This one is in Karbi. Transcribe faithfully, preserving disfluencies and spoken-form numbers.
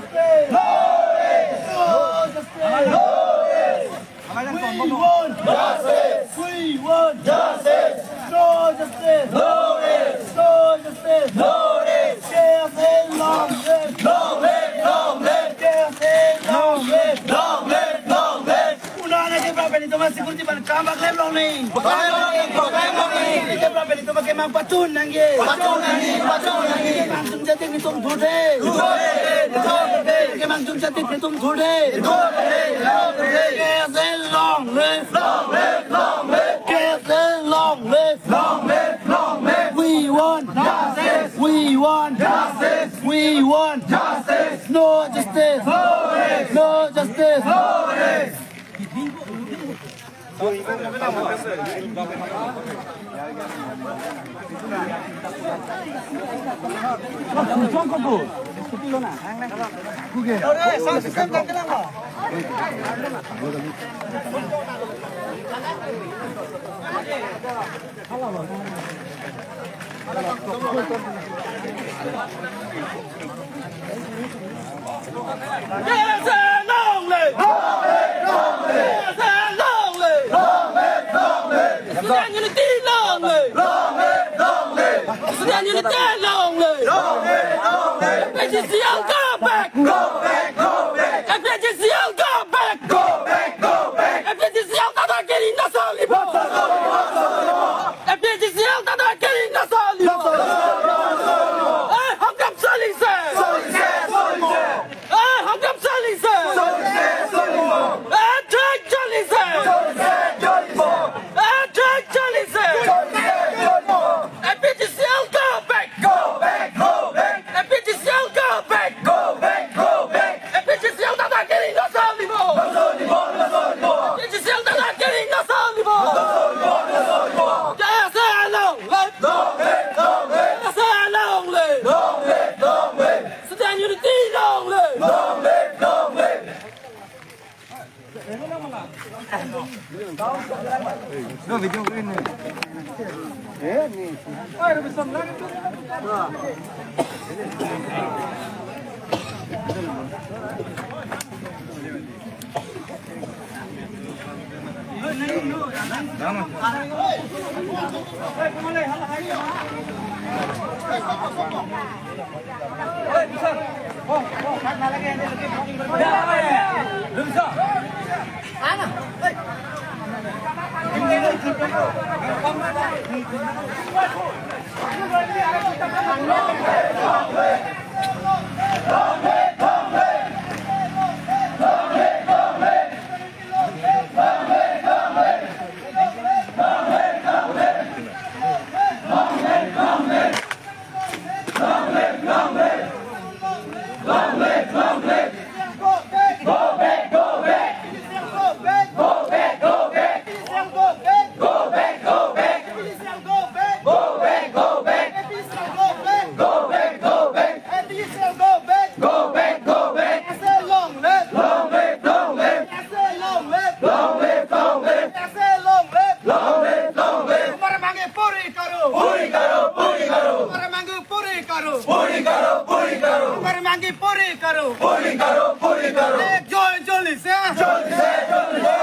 No justice! No justice! We want justice! We want justice! No justice! No rest! No justice! No rest! K S A long live! Long live! Long live! K S A long live! Long live! Long live! Unana ke prapeli toma security ban kam bak lem long ni. Bak lem long ni, bak lem long ni. Ke prapeli toma kemang pachun nangji. Pachun nangji, pachun nangji. Kemang jumchati nelitum thurthe. Thurthe, thurthe. Kemang jumchati nelitum thurthe. Thurthe, thurthe. K S A long live. Long live, long live. K S A long live. Long live, long live. We want justice. We want justice. We want justice. No justice. No rest. No justice. No rest. K S A long live! K S A long live! Student unity long live! Student unity long live! F A J C L go back! Go back! Go back! F A J C L go back! Go back! Go back! F A J C L tata kiri na soli bo! F A J C L tata kiri na soli bo! Eh, hokam soli se! Soli se! Soli se! Eh, hokam soli se! Soli se! Soli se! Eh, thek soli se! Soli se! Soli se! Eh, thek soli se! Soli se! Soli se! F A J C L go back! Go back! Go back! F A J C L go back! Go back! Go back! F A J C L tata kiri na soli bo! Na soli bo! Na soli bo! F A J C L tata kiri na soli bo! Na soli bo! Na soli bo! K S A long live! Long live! Long live! K S A long live! Long live! Long live! Student unity long live! Long live! Long live! Long live, long live. Long live, long live. Go back, go back. Go back, go back. Go back, go back. Go back, go back. Go back, go back. Go back, go back. Go back, go back. Go back, go back. Go back, go back. S A long live. Long live, long live. S A long live. Long live, long live. S A long live. Long live, long live. Hmar mangi puri karo. Puri karo, puri karo. Hmar mangi puri karo. Puri karo, puri karo. Hmar mangi puri karo. Puri karo, puri karo. Ek joi joldi se. Joldi se, joldi se.